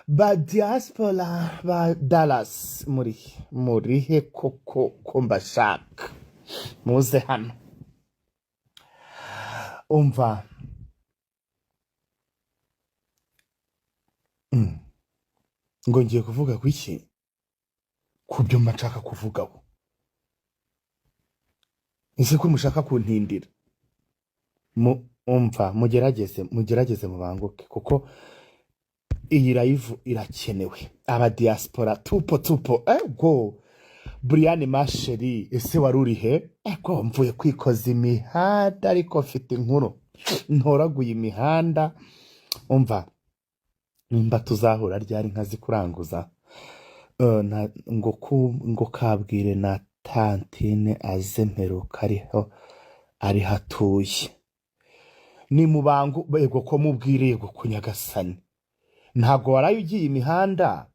Ba diaspora ba Dallas, muri murihe koko ko mbashaka? Muze hano. Umva, ngo ngiye kuvuga ku iki? Ku byo mba nshaka kuvugaho. Ese ko mushaka kuntindira? Umva, mugerageze, mugerageze mubanguke, kuko iyi live irakenewe. Aba diaspora tupo tupo. Ego Brian Masheri, ese wari uri he? Ego, mvuye kwikoza imihanda, ariko mfite inkuru ntoraguye imihanda. Umva, nimba tuzahura ryari nkazi kuranguza. Ngo kabwire na tantine aze, mperuka ariho ariho atuye. Ni mubangu. Yego, ko mubwire. Yego, ku Nyagasani, ntabwo waraye ugiye imihanda?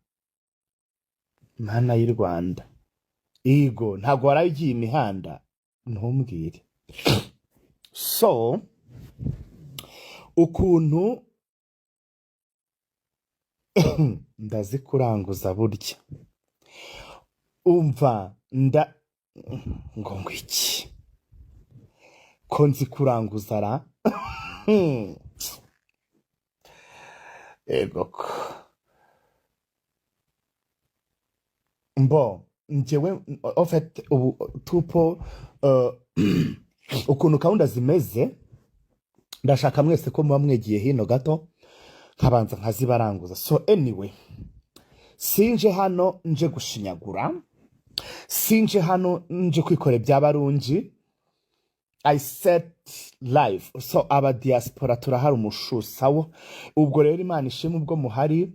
Mana y'u Rwanda, igo ntabwo waraye ugiye imihanda, ntumbwire. So ukuntu ndazikuranguza burya. Umva, nda ngo iki ko nzi kuranguza ra? Ego ko mbo njyewe en fait ubu tupo, ukuntu gahunda zimeze, ndashaka mwese ko muba mwegiye hino gato, nkabanza nkazibaranguza. So anyway, sinje hano nje gushinyagura, sinje hano nje kwikora ibya Barungi. I set live. So aba diaspora turahari umushusawo. Ubwo rero Imana ishimwe ubwo muhari.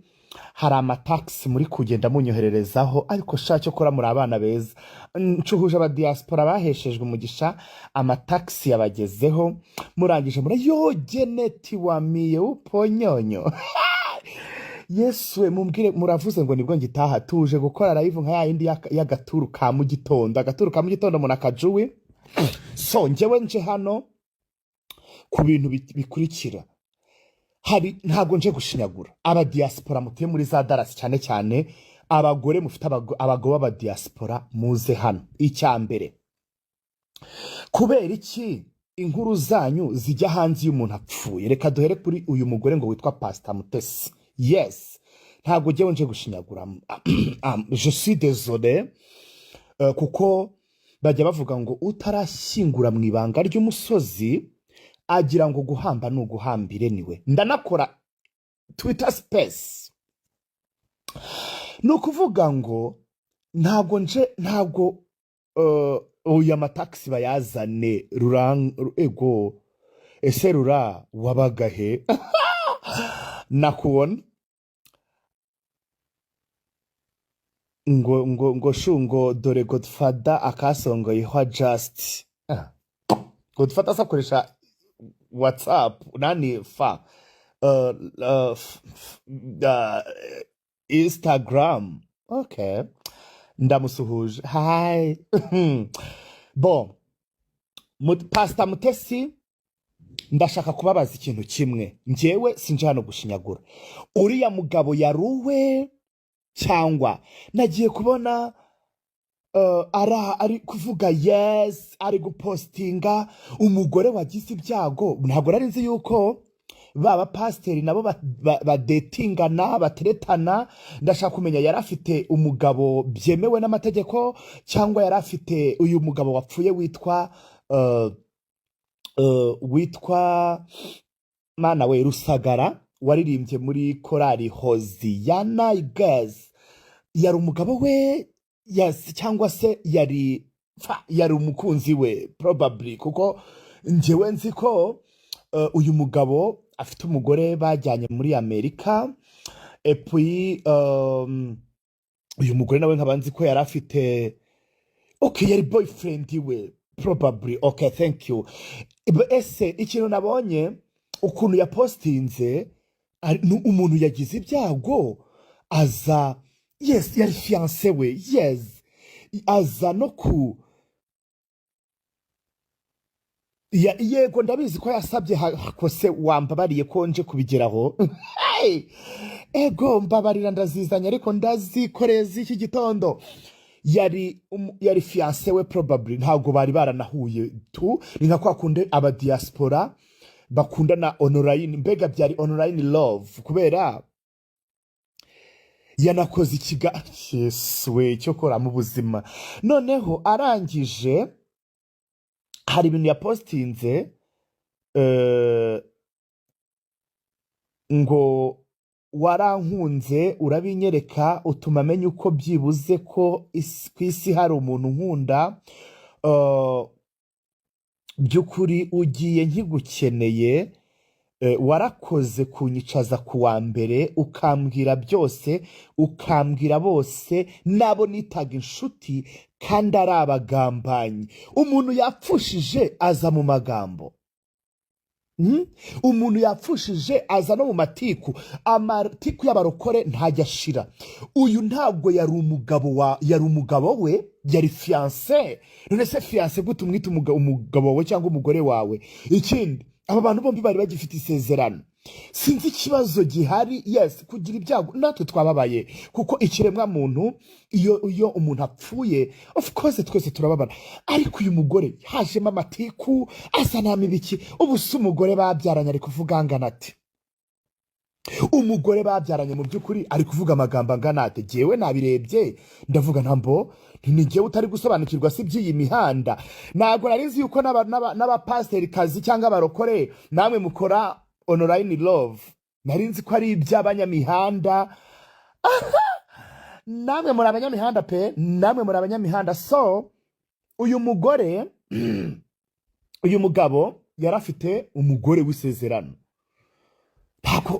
Hari amataxi muri kugenda munyohererezaho, ariko sha cyo kora muri abana beza. Ncuhuje aba diaspora baheshejwe umugisha, amataxi yabagezeho, murangije muri yo geneti wamiye uponyonyo. Yesu we, mumbwire. Muravuze ngo nibwo ngitaha, tuje gukora live nka yayindi y'agaturu ka mu gitondo, agaturu ka mu gitondo umuntu akajuwe. So njyewe nje hano ku bintu bikurikira. Hari, ntabwo nje gushinyagura. Aba diaspora mutuye muri za Dallas, cyane cyane abagore mufite abagabo b'aba diaspora, muze hano. Icya mbere, kubera iki inkuru zanyu zijya hanze iyo umuntu apfuye? Reka duhere kuri uyu mugore ngo witwa Pastor Mutesi. Yes, ntabwo njyewe nje gushinyagura. Je suis désolé, kuko bajya bavuga ngo utarashyingura mu ibanga ry'umusozi agira ngo guhamba ni uguhambire. Niwe ndanakora Twitter Space. Ni ukuvuga ngo ntabwo nje, ntabwo oya, amataxi bayazane. Rura, ego, ese rura wabaga he? Nakubona ngo shu, ngo dore Godfather akasongoyeho just. Godfather asakoresha WhatsApp nani fa Instagram. Okay, ndamusuhuje. Hi. Bon, Pastor Mutesi, ndashaka kubabaza ikintu kimwe. Njyewe sinje hano gushinyagura. Uriya mugabo yaruwe, cyangwa nagiye kubona ari kuvuga yes, ari gupostinga umugore wagize ibyago. Ntabwo nari nzi yuko ba bapasiteri nabo badetingana, bateretana. Ndashaka kumenya, yari afite umugabo byemewe n'amategeko, cyangwa yari afite uyu mugabo wapfuye witwa mana we, Rusagara, waririmbye muri korali Hoziyana Girls? Yari umugabo we, yes, cyangwa se yari umukunzi we probably, kuko njyewe nzi ko uyu mugabo afite umugore bajyanye muri Amerika. Et puis uyu mugore nawe nkaba nzi ko yari afite, okay, yari boyfriend we probably. Okay, thank you. Ese ikintu nabonye ukuntu yapostinze ni umuntu yagize ibyago, aza, yes, yari fiancé we, yes, aza no ku yego, ndabizi ko yasabye kose wambabariye ko nje kubigeraho. Hey! Ego, mbabarira, ndazizanye ariko ndazikoreye z'iki gitondo. Yari fiancé we probably, ntabwo bari baranahuye tu. Ni nka kwa kundi aba diaspora bakundana online, mbega byari online love, kubera yanakoze ikiga. Yesu we, cyo kora mu buzima. Noneho arangije hari ibintu yapostinze, ngo warankunze urabinyereka, utuma amenya uko byibuze ko ku isi hari umuntu nkunda. By'ukuri ugiye nkigukeneye. Warakoze kunyicaza ku wa mbere, ukambwira byose, ukambwira bose n'abo nitaga inshuti kandi ari abagambanyi. Umuntu yapfushije aza mu magambo. Umuntu yapfushije aza no mu matiku. Amatiku y'abarokore ntajya ashira. Uyu ntabwo yari umugabo wa, yari umugabo we, yari fiancé. None se fiancé gute umwita umugabo wawe cyangwa umugore wawe? Ikindi, aba bantu bombi bari bagifite isezerano. Sinzi ikibazo gihari. Yes, kugira ibyago natwe twababaye, kuko ikiremwa muntu iyo umuntu apfuye, of course twese turababara. Ariko uyu mugore hajemo amatiku, asa n'ibiki. Ubu se umugore babyaranye ari kuvuga angana ati? Umugore babyaranye mu by'ukuri ari kuvuga amagambo angana ate? Jyewe nabirebye ndavuga, ntambo ni jyewe utari gusobanukirwa si iby'iyi mihanda. Ntabwo nari nzi yuko n'abapasiteri kazi cyangwa abarokore namwe mukora online love. Nari nzi ko ari iby'abanyamihanda. Namwe muri abanyamihanda pe, namwe muri abanyamihanda. So uyu mugore, uyu mugabo yari afite umugore w'isezerano, ntabwo